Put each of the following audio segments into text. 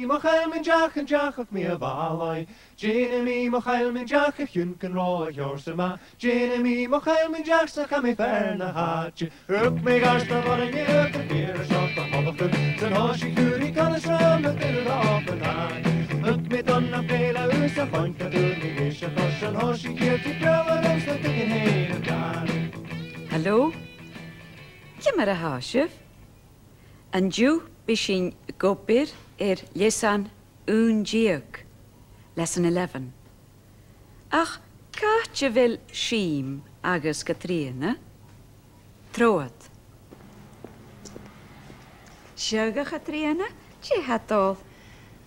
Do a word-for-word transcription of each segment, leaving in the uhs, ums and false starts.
Mo chaill mi an deach, an deach, ach mi a' bhàlaidh. Dh'fhan mi mo chaill mi an deach, a chionn gun robh a' ghearradh math. Dh'fhan mi mo chaill mi an deach, 's cha bhi fear na h-àite. Rug mi gart a' bhàlaidh, a' fìor shot a' cholachd. San thòisich cuiridh conas ram na duine a bha an àite. Rug mi don na féile us a' choin, a dùin mi ris a' chos. San thòisich cuiridh breabha ris na duine fhèin a' bhàlaidh. Halò? Ciamar a tha sibh? An-diugh bidh sinn ag obair air leasan aon deug, lesson eleven. Ach càit a bheil Sìm agus Catrìona? Trobhad. Seadh, a Chatrìona, dè tha dol?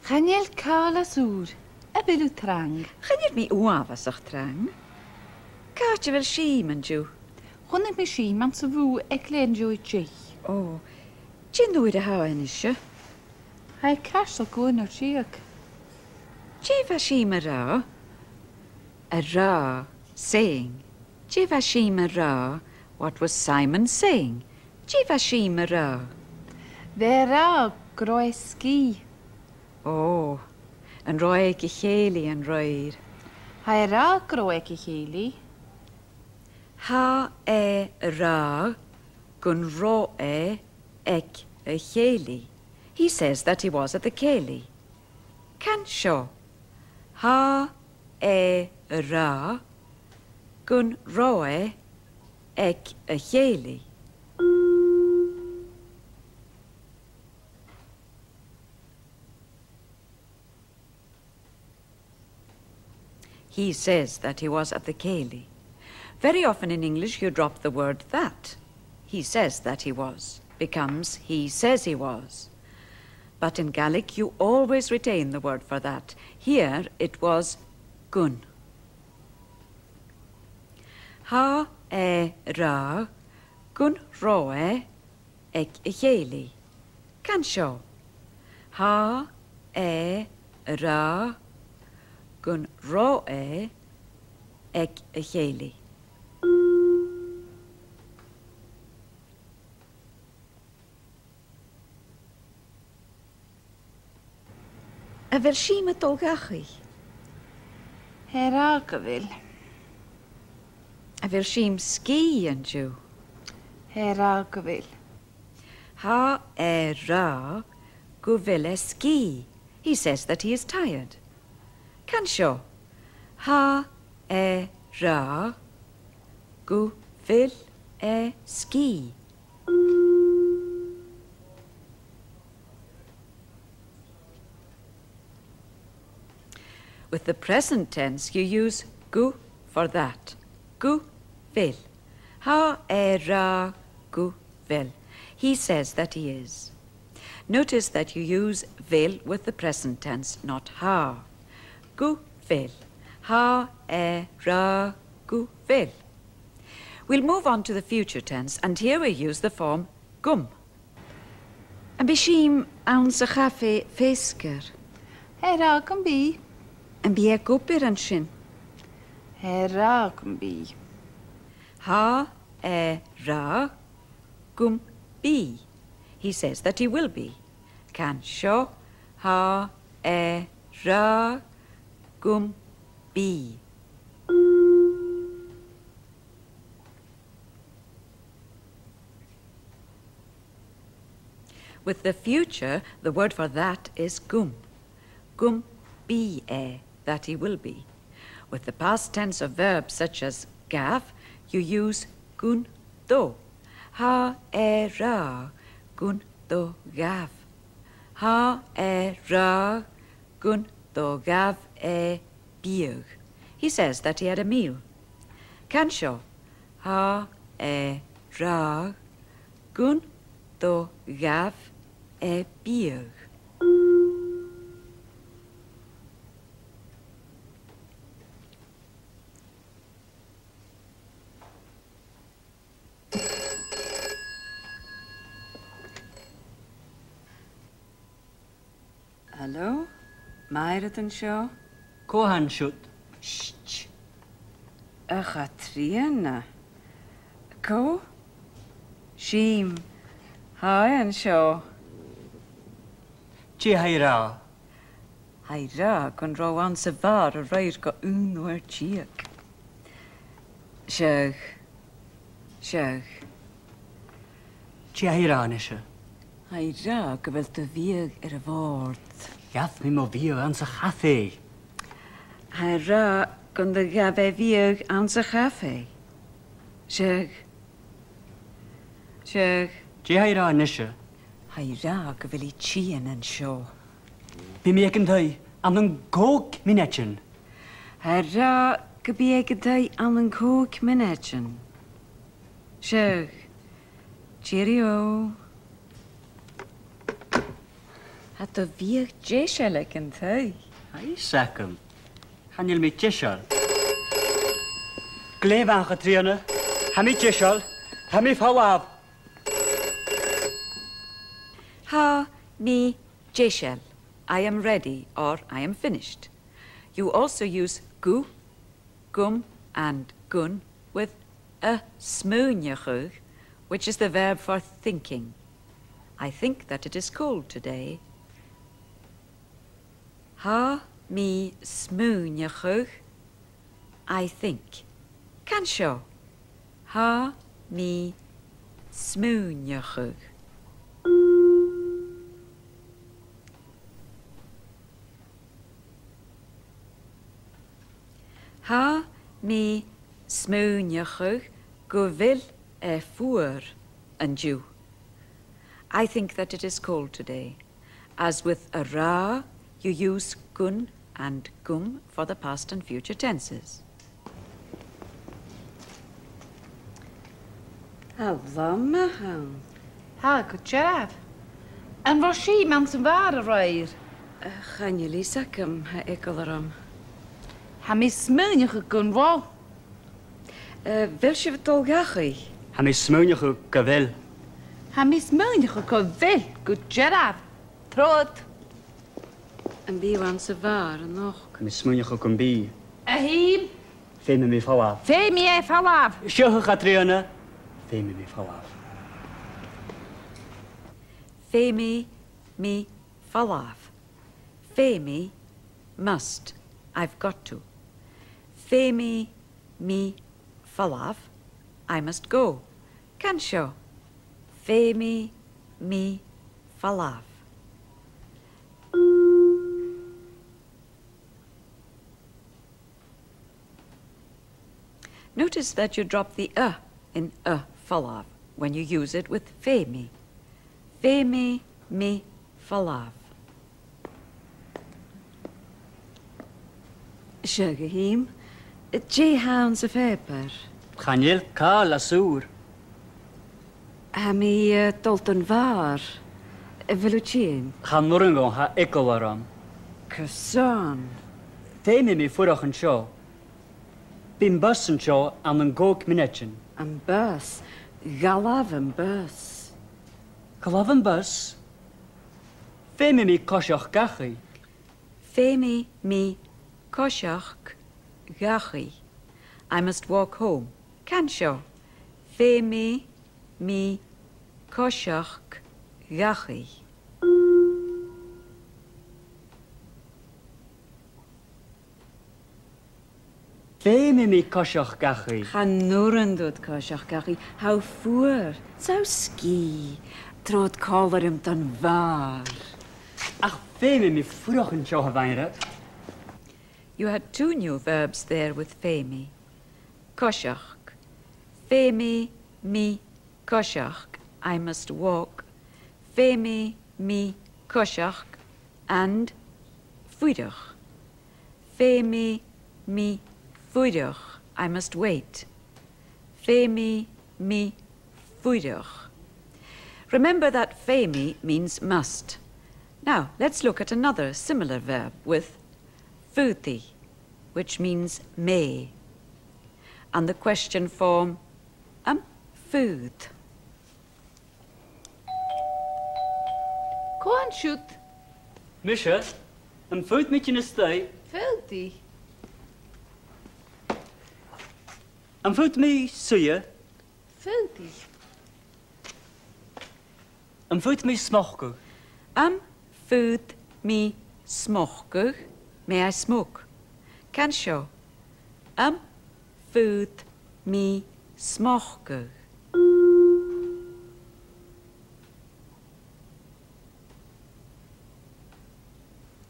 Chan eil càil às ùr. A bheil thu trang? Chan eil mi uabhasach trang. Càit a bheil Sìm an-diugh? Chunnaic mi Sìm anns a' bhùth aig leth-uair an dèidh deich. Ò, dè an uair a tha e a-nise? Tha e cairteal gu aon uair deug. Dè bha Sìm ag ràdh? Ag ràdh, saying. Dè bha Sìm ag ràdh? What was Simon saying? Dè bha Sìm ag ràdh? Bha e ag ràdh gun robh e sgìth. Ò, an robh e aig a' chèilidh an-raoir? Tha e ag ràdh gun robh e aig a' chèilidh. Tha e ag ràdh gun robh e aig a' chèilidh. He says that he was at the cèilidh. Can seo. Tha e ag ràdh gun robh e aig a' chèilidh. He says that he was at the cèilidh. Very often in English you drop the word that. He says that he was becomes he says he was. But in Gaelic you always retain the word for that. Here it was gun. Tha e ag ràdh gun robh e aig a' chèilidh. Can seo. Tha e ag ràdh gun robh e aig a' chèilidh. A bheil Sìm a' dol dhachaigh? Tha e ag ràdh gu bheil. A bheil Sìm sgìth an-diugh? Tha e ag ràdh gu bheil. Tha e ag ràdh gu bheil e sgìth. He says that he is tired. Can seo. Tha e ag ràdh gu bheil e sgìth. With the present tense, you use gu for that. Gu bheil. Tha e ag ràdh gu bheil. He says that he is. Notice that you use bheil with the present tense, not tha. Gu bheil. Tha e ag ràdh gu bheil. We'll move on to the future tense, and here we use the form gum. Am bi Sìm anns a' chafaidh feasgar? Tha e ag ràdh gum bi. Am bi e ag obair an sin? Tha e ag ràdh gum bi. Tha e ag ràdh gum bi. He says that he will be. Can seo. Tha e ag ràdh gum bi. With the future, the word for that is gum. Gum bi e, that he will be. With the past tense of verbs such as ghabh, you use gun do. Tha e ag ràdh gun do ghabh. Tha e ag ràdh gun do ghabh e biadh. He says that he had a meal. Can seo. Tha e ag ràdh gun do ghabh e biadh. Halò? Mairead an seo? Cò tha an siud? Sh! A Chatrìona. Cò? Sìm. Tha e an seo. Dè tha e ag ràdh? Tha e ag ràdh gun robh e anns a' bhàr a-raoir gu aon uair deug. Seadh. Seadh. Dè tha e ag ràdh a-nise? Tha e ag ràdh gu bheil do bhiadh air a' bhòrd. Ghabh mi mo bhiadh anns a' chafaidh. Tha e ag ràdh gun do ghabh e a bhiadh anns a' chafaidh. Seadh. Seadh. Dè tha e ag ràdh a-nise? Tha e ag ràdh gu bheil e a' tighinn an seo. Bidh mi aig an taigh ann an còig mionaidean. Tha e ag ràdh gum bi e aig an taigh ann an còig mionaidean. Seadh. Cheerio. Tha do bhiadh deiseil aig an taigh. Tha fhios agam. Chan eil mi deiseil. Glè mhath, a Chatrìona. Tha mi deiseil. Tha mi a' falbh. Tha mi deiseil. I am ready or I am finished. You also use gu, gum and gun with a' smaoineachadh, which is the verb for thinking. I think that it is cold today. Tha mi a' smaoineachadh, I think. Can seo. Tha mi a' smaoineachadh. Tha mi a' smaoineachadh gu bheil e fuar an-diugh. I think that it is cold today. As with a ràdh, you use gun and gum for the past and future tenses. Tha e làn math ann. Tha, gu dearbh. An robh sibh anns a' bhàr a-raoir? Eh, chan eil fhios agam, tha eagal orm. Tha mi a' smaoineachadh gun robh. Eh, a bheil sibh a' dol dhachaigh? Tha mi a' smaoineachadh gu bheil. Tha mi a' smaoineachadh gu bheil, gu dearbh. Trobhad. Am bi thu anns a' bhàr a-nochd? Tha mi a' smaoineachadh gum bi. A Shìm. Feumaidh mi falbh. Feumaidh e falbh. Seo, a Chatrìona. Feumaidh mi falbh. Feumaidh mi falbh. Feumaidh, must. I've got to. Feumaidh mi falbh. I must go. Can seo. Feumaidh mi falbh. Notice that you drop the a in a falbh when you use it with feumaidh. Feumaidh mi falbh. Seadh, a Shìm, dè th' anns a' phàipear? Chan eil càil às ùr. Tha mi, eh, a' dol dhan bhàr. A bheil thu a' tighinn? Chan urrainn dhomh, tha eagal orm. Carson? Feumaidh mi fuireach an seo. Bidh am bus an seo ann an còig mionaidean. Am bus? Dh'fhalbh am bus. Dh'fhalbh am bus? Feumaidh mi coiseachd dhachaigh. Feumaidh mi coiseachd dhachaigh. I must walk home. Can seo. Feumaidh mi coiseachd dhachaigh. Feumaidh mi coiseachd dhachaigh. Chan urrainn dhut coiseachd dhachaigh. Tha thu fuar. Tha thu sgìth. Trobhad còmhla rium dhan bhàr. Ach feumaidh mi fuireach an seo, a Mhairead. You had two new verbs there with feumaidh. Coiseachd. Feumaidh mi coiseachd, I must walk. Feumaidh mi coiseachd and fuireach. Feumaidh mi fuireach, I must wait. Feumaidh mi fuireach. Remember that feumaidh means must. Now, let's look at another similar verb with faodaidh, which means may. And the question form, am faod? Cò an siud? Mise, am faod mi tighinn a-staigh? Faodaidh. Am faod mi suidhe? Faodaidh. Am faod mi smocadh? Am faod mi Smocadh, may I smoke? Can seo. Am faod mi smocadh?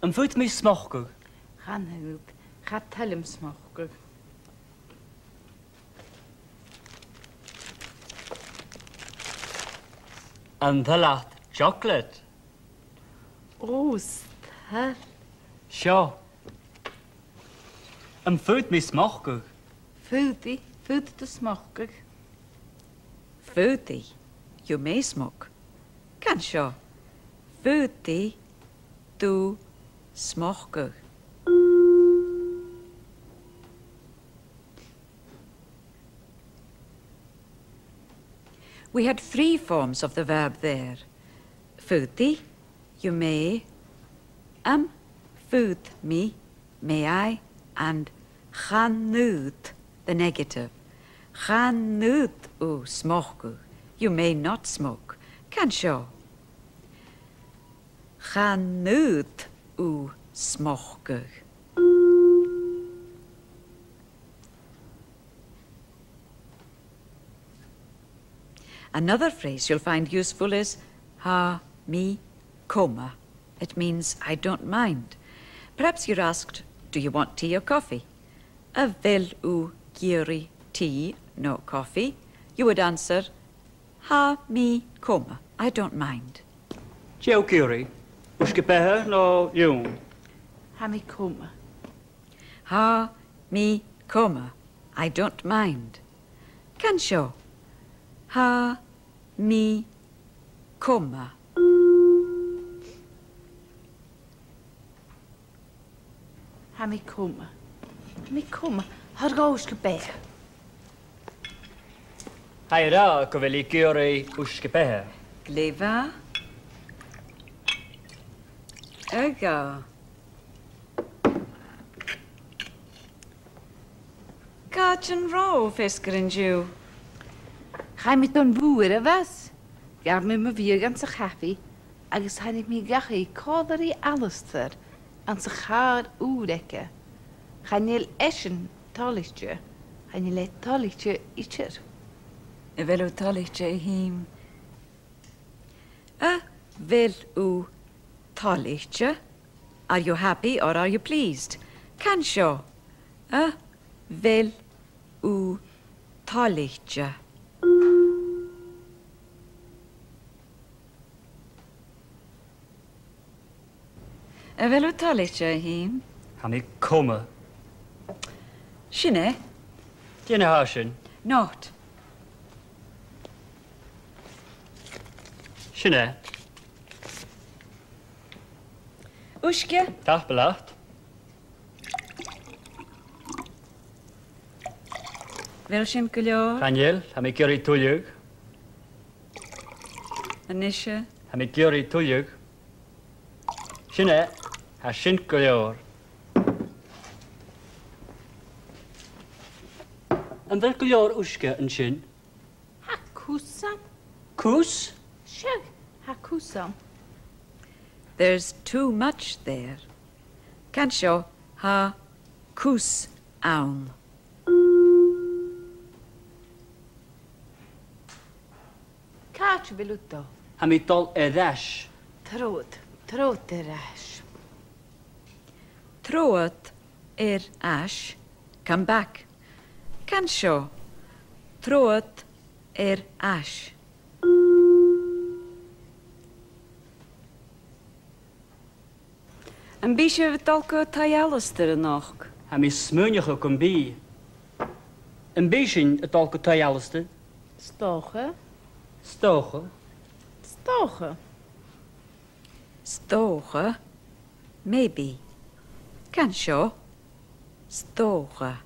Am faod mi smocadh? Chan fhaod, cha toil leam smocadh. An toil leat chocolate? Ò, 's toil. Seo. Am faod mi smocadh? Faodaidh, faodaidh tu smocadh. Faodaidh, you may smoke. Can seo. Faodaidh tu smocadh? We had three forms of the verb there. Faodaidh, you may. Am faod mi, may I, and chan fhaod, the negative. Chan fhaod thu smocadh, you may not smoke. Can seo. Chan fhaod thu smocadh. Another phrase you'll find useful is tha mi coma. It means I don't mind. Perhaps you're asked, "Do you want tea or coffee?" A bheil thu ag iarraidh tea no coffee? You would answer, "Tha mi coma, I don't mind." Dè tha thu ag iarraidh? Uisge-beatha no leann? Tha mi coma. Tha mi coma, I don't mind. Can seo. Tha mi coma. Tha mi coma. Tha mi coma. Thoir dhomh uisge-beatha. Tha e ag ràdh gu bheil i ag iarraidh uisge-beatha. Glè mhath. Ag ràdh. Càit an robh thu feasgar an-diugh? Chaidh mi don bhùth air a' bhus. Ghabh mi mo bhiadh anns a' chafaidh, agus thàinig mi dhachaigh còmhla ri Alasdair anns a' chàr ùr aige. Chan eil esan toilichte, chan eil e toilichte idir. A bheil thu toilichte, a Shìm? A bheil thu toilichte? Are you happy or are you pleased? Can seo. A bheil thu toilichte? A bheil thu toilichte, a Shìm? Tha mi coma. Sin e. Dè na tha sin? Not. Sin e. Uisge. Tapadh leat. A bheil sin gu leòr? Chan eil, tha mi ag iarraidh tuilleadh. A-nise? Tha mi ag iarraidh tuilleadh. Sin e, tha sin gu leòr. Am bheil gu leòr uisge an sin? Tha cus ann. Cus? Seadh, tha cus ann. There's too much there. Can seo, tha cus ann. Càit a bheil thu a' dol? Tha mi a' dol air ais. Trobhad, trobhad air ais. Trobhad air ais. Come back. Can seo. Trobhad air ais. Am bi sibh a' dol gu taigh Alasdair a-nochd? Tha mi a' smaoineachadh gum bi. Am bi sinn a' dol gu taigh Alasdair? 'S dòcha. 'S dòcha. 'S dòcha. 'S dòcha. Maybe. Can seo. 'S dòcha.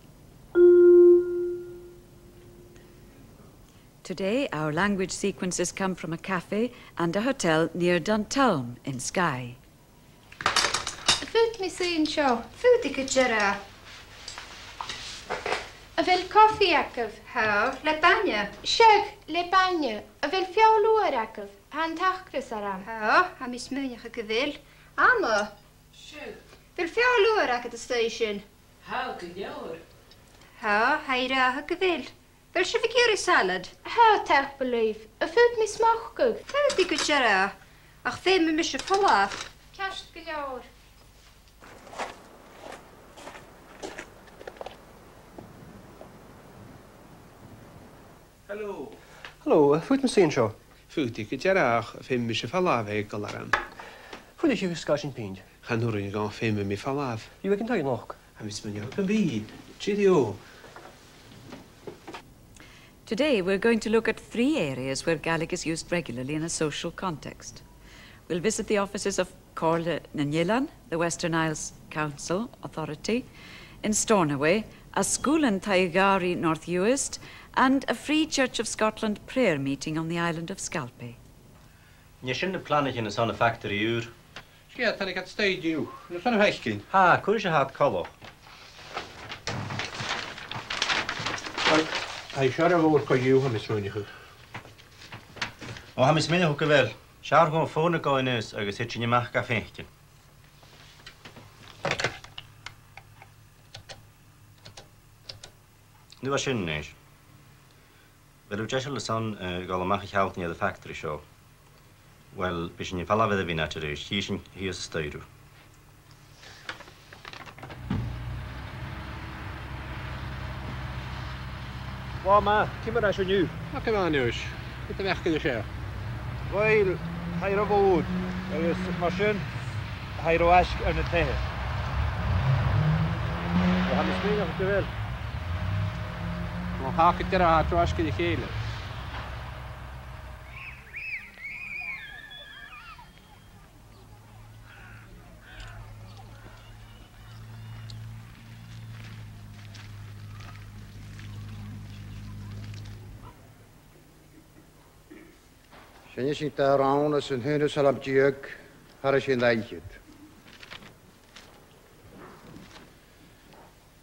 Today, our language sequences come from a cafe and a hotel near Dun Tulm in Skye. Am faod mi suidhe an seo? Faodaidh gu dearbh. A bheil cofaidh agaibh? Tha, le bainne. Seadh, le bainne. A bheil feòil fhuar agaibh? Tha an t-acras orm. Tha, tha mi a' smaoineachadh gu bheil. Anna, Seo. A bheil feòil fhuar agad a-staigh an sin? Tha, gu leòr. Tha, tha e ag ràdh gu bheil. A bheil sibh ag iarraidh salad? Tha, tapadh leibh. Am faod mi smocadh? Faodaidh gu dearbh, ach feumaidh mise falbh. Ceart gu leòr. Hello. Hello, uh, faodaidh mi suidhe an seo? Faodaidh gu dearbh, ach feumaidh mise falbh, a ghaoil orm. Faodaidh sibh sgath sin pinnt? Chan urrainn dhomh, feumaidh mi falbh. Bidh mi aig an taigh a-nochd. Tha mi a' smaoineachadh gum bi. Cheerio. Today we're going to look at three areas where Gaelic is used regularly in a social context. We'll visit the offices of Comhairle nan Eilean, the Western Isles Council Authority, in Stornoway, a' Sgoil an Taigh Ghàrraidh, North Uist, and a Free Church of Scotland prayer meeting on the island of Scalpay. Nì sin na planaichean airson a' factory ùr. Seo, thàinig iad a-staigh an-diugh. An e sin a th' againn? Tha, cuiridh sibh iad coltach. Tha, tha seo ro mhòr co-dhiù, tha mi a' smaoineachadh. Ò, tha mi a' smaoineachadh gu bheil. 'S fheàrr dhomh fòn a ghabhail a-nis agus thèid sinn a-mach ga faicinn. Nuair sin a-nis, a bheil thu deiseil airson, eh, a dhol a-mach a shealltainn air a' factory seo? Uill, bidh sinn a' falbh air a' mhionaid a-rithist, chì sinn shìos a-staigh riut. Latha math, ciamar a tha sibh an-diugh? Nach math a-nis. Ciamar a bheachd sibh air? Uill, tha i ro mhòr, agus mar sin, tha i ro fhaisg air na taighean. Tha mi a' smaoineachadh gu bheil. Ò, tha, gu dearbh, tha iad ro fhaisg air a chèile. 'S e a-nis an dà rann às an aon fhichead 's a deug thar a sin aithghearr.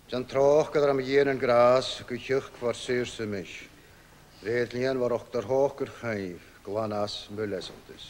Dèan tròcair orm a dhìon an gràs gu chioc far saor-sa mis. Rèir lìonmhorachd do thròcair chaoimh, glan às mo leasantas.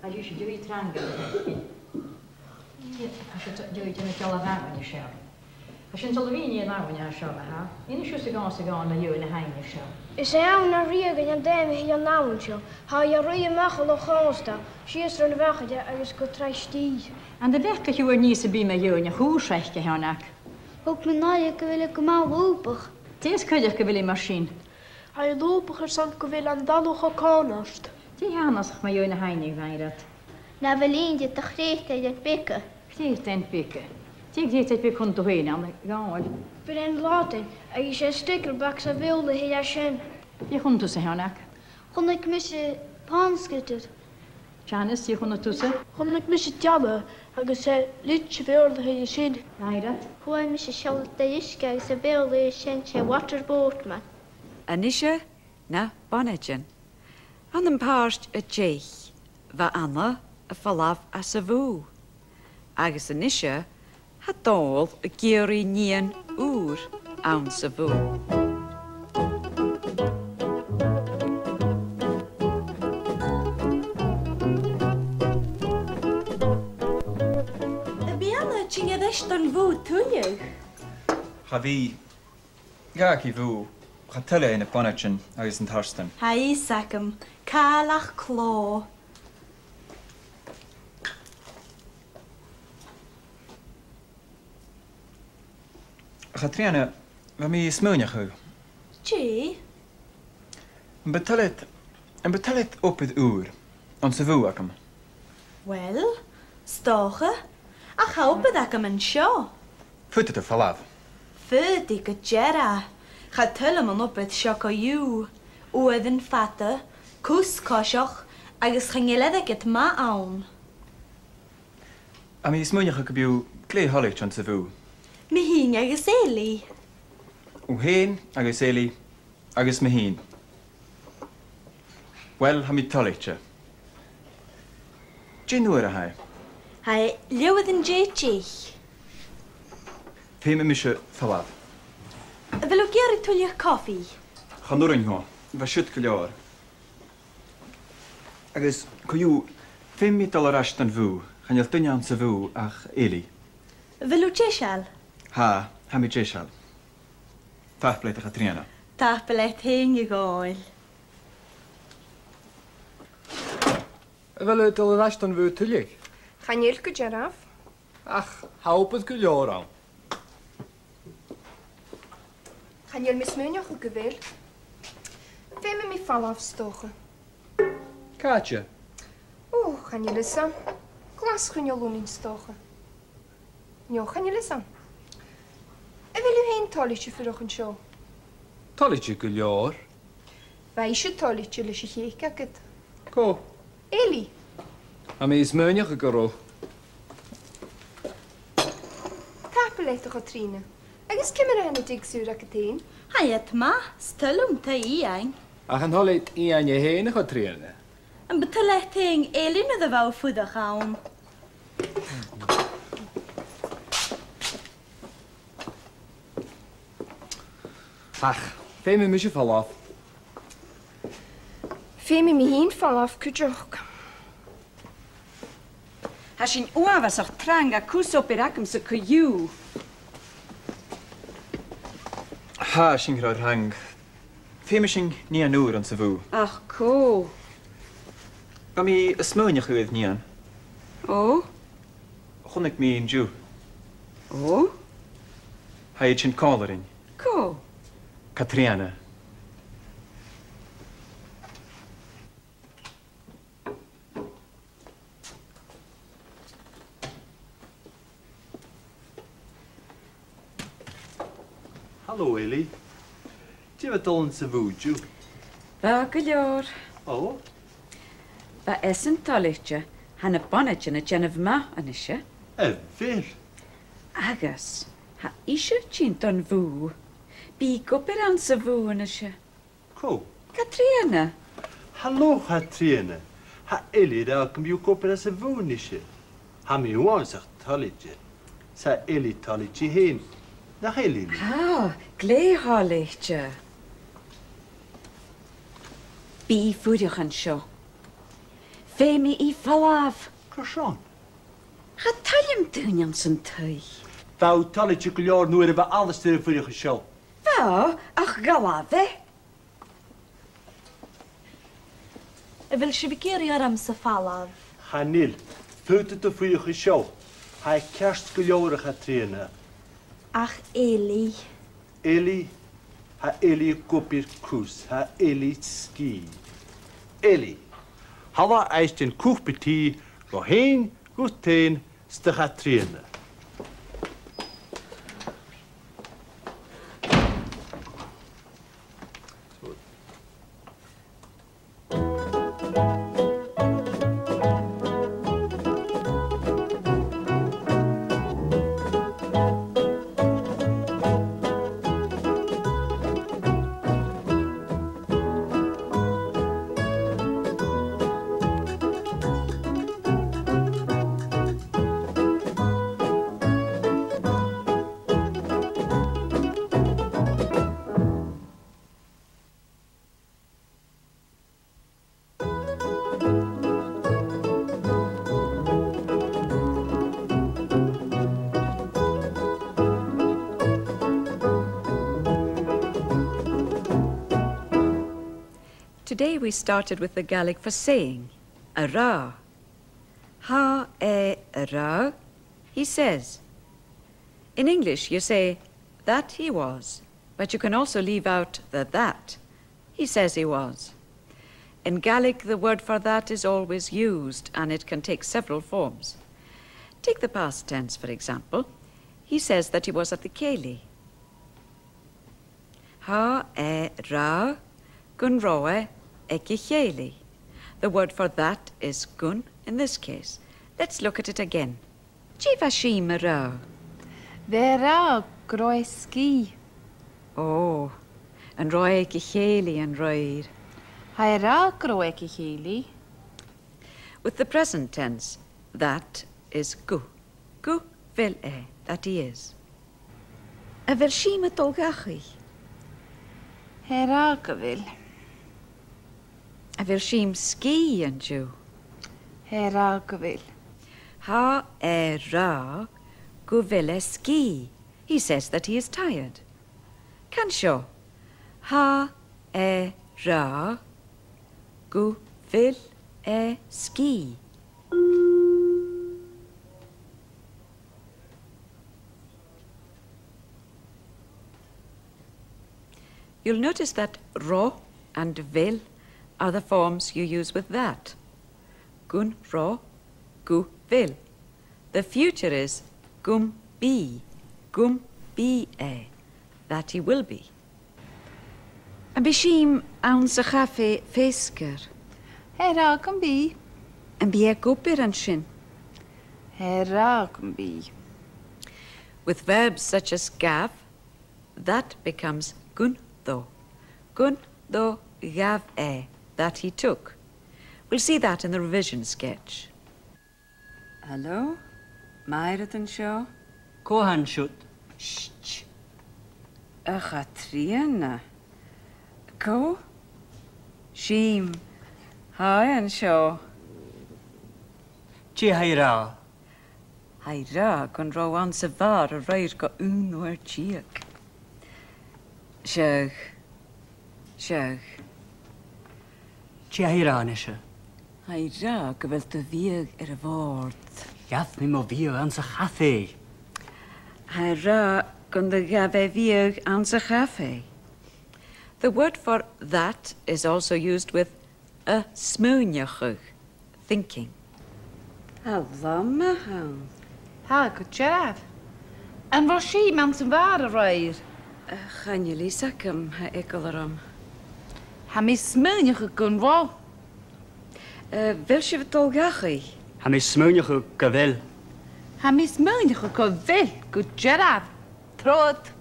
Tha sibhse dìreach trang. Tha sibh dìreach a' dèanamh ceòl a' bhàghainn seo. Tha sinn a' dol a bhith an abhainn seo, a tha. Innis thusa dhòmhsa dhomh na dheidhinn na h-abhainne seo. Is e abhainn a rìoghaichean an t-abhainn a th' ann an abhainn seo. Tha i a' ruith a-mach à Loch Còmhsta, sìos tron bhacaire agus gu Traigh Stìr. An do bheachd thu air nì sam bith mu dheidhinn a' chùis aice, a Sheonag? Thug mi an aire gu bheil i gu math lùbach. Dè as coireach gu bheil i mar sin? Tha i lùbach airson gu bheil an talamh cho còmhnard. Dè th' annasach mu dheidhinn na h-aibhne, a Mhairead? Na bheil innte do chreutairean beaga? Creutairean beaga? Dè creutair beag chunna tu fhèin ann, a Dhòmhnaill? Bhruidhinn lodainn, agus 's e stickleback sa Bheurla a th' air sin. Dè chunna tusa, a Sheonag? Chunnaic mise pond scoter. Janice, dè chunna tusa? Chunnaic mise dealbh agus 's e litir Bheurla a th' air sin. Mairead? Chunnaic mise sealladh de dh'uisge agus a' Bheurla air sin, 's e water boatman. A-nise na bonaidean. Ann am pàirt a deich, bha Anna a' falbh às a' bhùth. Agus a-nise, tha Dòmhnall ag iarraidh nighean ùr anns a' bhùth. A bheil thu a' tighinn air ais dhan bhùth tuilleadh? Cha bhi. Dh'fhàg i a' bhùth. Tha tuilleadh air na bonaidean agus an tartan. Tha fhios agam, càil ach clò. A Chatrìona, bha mi a' smaoineachadh. Dè? Am bu toil leat, am bu toil leat obair ùr anns a' bhùth agam? Uill, 's dòcha, ach tha obair agam an seo. Faodaidh tu falbh. Faodaidh gu dearbh. Cha toil leam an obair seo co-dhiù. Uairean fada, cus coiseachd, agus chan eil airgead math ann. Tha mi a' smaoineachadh gum bi thu glè thoilichte anns a' bhùth. Mi fhìn agus Eilidh. Thu fhèin agus Eilidh agus mi fhìn. Uill, tha mi toilichte. Dè an uair a tha e? Tha e leatha an dèidh deich. Feumaidh mise falbh. A bheil thu ag iarraidh tuilleadh cofaidh? Chan urrainn dhomh. Bha siud gu leòr. Agus co-dhiù, feumaidh mi dol air ais dhan bhùth. Chan eil duine anns a' bhùth ach Eilidh. A bheil thu deiseil? Tha, tha mi deiseil. Tapadh leat, a Chatrìona. Tapadh leat fhèin, a Dhòmhnaill. A bheil thu a' dol air ais dhan bhùth tuilleadh? Chan eil gu dearbh. Ach tha obair gu leòr ann. Chan eil mi a' smaoineachadh gu bheil. Feumaidh mi falbh, 's dòcha. Càite? Ò, chan eil fhios agam. Glaschu no Lunnainn, 's dòcha. No, chan eil fhios agam. A bheil thu fhèin toilichte a' fuireach an seo? Toilichte gu leòr. Bha ise toilichte leis a' chèic agad. Cò? Eilidh. Tha mi a' smaoineachadh gun robh. Tapadh leat, a Chatrìona. Agus ciamar a tha na digs ùra agad fhèin? Tha iad math, 's toil leam taigh Iain. Ach an toil leat Iain e fhèin, a Chatrìona? Am bu toil leat fhèin Eilidh nuair a bha thu a' fuireach ann? Ach, feumaidh mise falbh. Feumaidh mi fhìn falbh cuideachd. Tha sinn uabhasach trang, tha cus obair agamsa co-dhiù. Tha sinn ro thrang. Feumaidh sinn nighean ùr anns a' bhùth. Ach cò? Bha mi a' smaoineachadh air nighean. Ò? Chunnaic mi i an-diugh. Ò? Tha i a' tighinn còmhla rinn. Cò? Catrìona. Halò, Eilidh. Dè bha dol anns a' bhùth an-diugh? Bha gu leòr. Ò? Bha esan toilichte, tha na bonaidean a' dèanamh math a-nise. A bheil? Agus tha ise a' tighinn dhan bhùth. Bidh i ag obair anns a' bhùth a-nise. Cò? Catrìona. Halò, Chatrìona. Tha Eilidh ag ràdh gum bi thu ag obair anns a' bhùth a-nise. Tha mi uabhasach toilichte. 'S tha Eilidh toilichte fhèin. Nach eil, Eilidh? Tha, glè thoilichte. Bidh i a' fuireach an seo. Feumaidh i falbh. Carson? Cha toil leam daoine anns an taigh. Bha thu toilichte gu leòr nuair a bha Alasdair a' fuireach an seo. Bha, ach dh'fhalbh e. A bheil sibh ag iarraidh ormsa falbh? Chan eil. Faodaidh tu fuireach an seo. Tha e ceart gu leòr, a Chatrìona. Ach Eilidh. Eilidh, tha Eilidh ag obair cus, tha Eilidh sgìth. Eilidh, thalla a-steach dhan cupa tì, dhut fhèin, dhut fhèin, 's do Chatrìona. Today we started with the Gaelic for saying, a ràdh. Tha e a' ràdh, he says. In English you say, that he was, but you can also leave out the that. He says he was. In Gaelic, the word for that is always used, and it can take several forms. Take the past tense, for example. He says that he was at the cèilidh. Tha e a' ràdh gun robh e aig a' chèilidh. The word for that is gun in this case. Let's look at it again. Dè bha Sìm a' ràdh? Bha e ag ràdh gun robh e sgìth. Ò, an robh e aig a' chèilidh an-raoir? Tha e ag ràdh gun robh e aig a' chèilidh. With the present tense, that is gu. Gu bheil e, that he is. A bheil Sìm a' dol dhachaigh? Tha e ag ràdh gu bheil. A bheil Sìm sgìth an-diugh? Tha e ag ràdh gu bheil. Tha e ag ràdh gu bheil e sgìth. He says that he is tired. Can seo. Tha e ag ràdh gu bheil e sgìth. You'll notice that robh and bheil are the forms you use with that. Gun robh, gu bheil. The future is gum bi, gum bi e, that he will be. Am bi Sìm anns a' chafaidh feasgar? Tha e ag ràdh gum bi. Am bi e ag obair an sin? Tha e ag ràdh gum bi. With verbs such as gabh, that becomes gun do. Gun do ghabh e, that he took. We'll see that in the revision sketch. Halò? Mairead an seo? Cò tha an siud? Sh-sh. A Chatrìona. Cò? Sìm. Tha e an seo. Dè tha e ag ràdh? Tha e ag ràdh gun robh e anns a' bhàr a-raoir gu aon uair deug. Seadh. Seadh. Dè tha e ag ràdh a-nise? Tha e ag ràdh gu bheil do bhiadh air a' bhòrd. Ghabh mi mo bhiadh anns a' chafaidh. Tha e ag ràdh gun do ghabh e biadh anns a' chafaidh. The word for that is also used with a' smaoineachadh, thinking. Tha lom a th' ann. Tha gu dearbh. An robh Sìm anns a' bhàr a-raoir? Eh, chan eil fhios agam, tha eagal orm. Tha mi a' smaoineachadh gun robh. Eh, a bheil sibh a' dol dhachaigh? Tha mi a' smaoineachadh gu bheil. Tha mi a' smaoineachadh gu bheil, gu dearbh. Trobhad.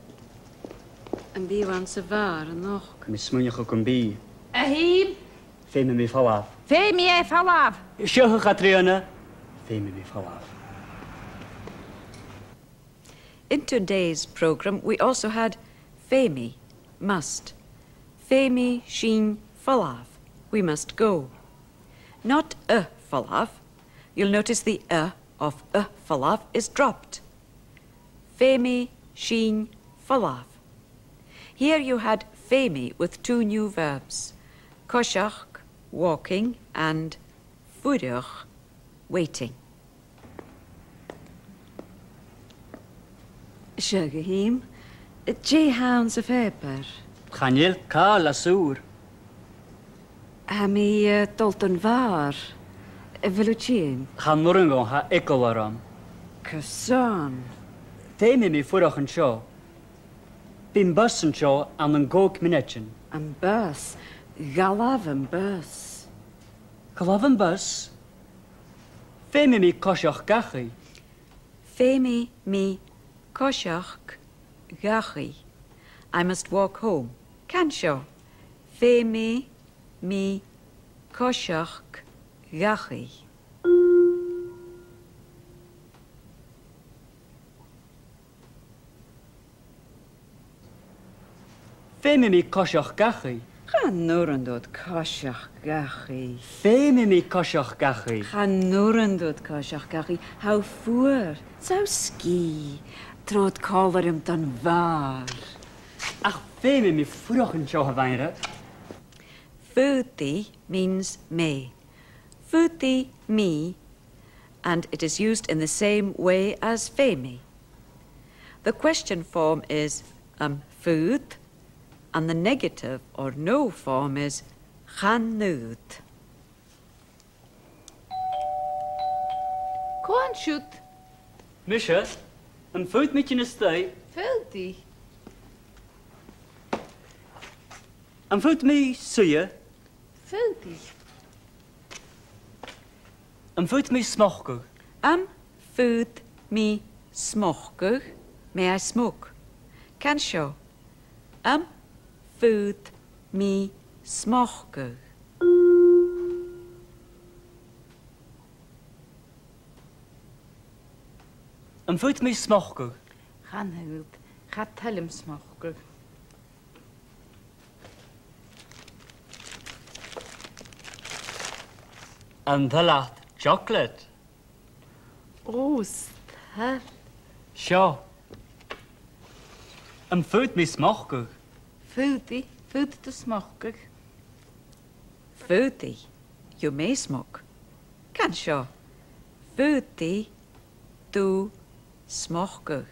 Am bi thu anns a' bhàr a-nochd? Tha mi a' smaoineachadh gum bi. A Shìm? Feumaidh mi falbh. Feumaidh e falbh. Seo a Chatrìona. Feumaidh mi falbh. In today's programme, we also had feumaidh, must. Feumaidh sinn falbh, we must go. Not a' falbh. You'll notice the a of a' falbh is dropped. Feumaidh sinn falbh. Here you had feumaidh with two new verbs, coiseachd, walking, and fuireach, waiting. Seadh, a Shìm, dè th' anns a' phàipear? Chan eil càil às ùr. Tha mi, eh, a' dol dhan bhàr. A bheil thu tighinn? Chan urrainn dhomh, tha eagal orm. Carson? Feumaidh mi fuireach an seo. Bidh am bus an seo ann an còig mionaidean. Am bus? Dh'fhalbh am bus. Dh'fhalbh am bus? Feumaidh mi coiseachd dhachaigh. Feumaidh mi coiseachd dhachaigh. I must walk home. Can seo. Feumaidh mi coiseachd dhachaigh. Feumaidh mi coiseachd dhachaigh. Chan urrainn dhut coiseachd dhachaigh. Feumaidh mi coiseachd dhachaigh. Chan urrainn dhut coiseachd dhachaigh. Tha thu fuar. Tha thu sgìth. Trobhad còmhla rium dhan bhàr. Ach feumaidh mi fuireach an seo, a Mhairead. Faodaidh means may. Faodaidh mi, and it is used in the same way as feumaidh. The question form is am faod, and the negative or no form is chan fhaod. Cò an siud? Mise, am faod mi tighinn a-staigh? Faodaidh. Am faod mi suidhe? Faodaidh. Am faod mi smocadh? Am faod mi smocadh? May I smoke? Can seo. Am faod mi smocadh? Am faod mi smocadh? Chan fhaod, cha toil leam smocadh. An toil leat chocolate? Ò, 's toil. Seo. Am faod mi smocadh? Faodaidh, faodaidh tu smocadh. Faodaidh, you may smoke. Can seo. Faodaidh tu smocadh.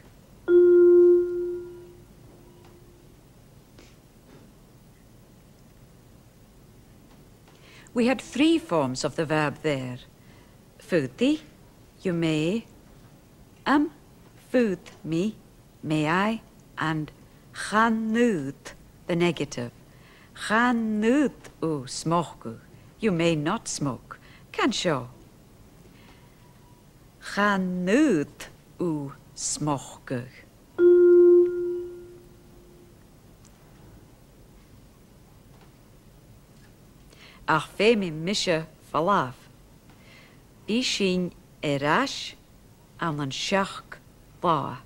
We had three forms of the verb there. Faodaidh, you may. Am faod mi, may I, and chan fhaod, the negative. Chan fhaod thu smocadh, you may not smoke. Can seo. Chan fhaod thu smocadh. Ach feumaidh mise falbh. Bidh sinn air ais ann an seachd latha.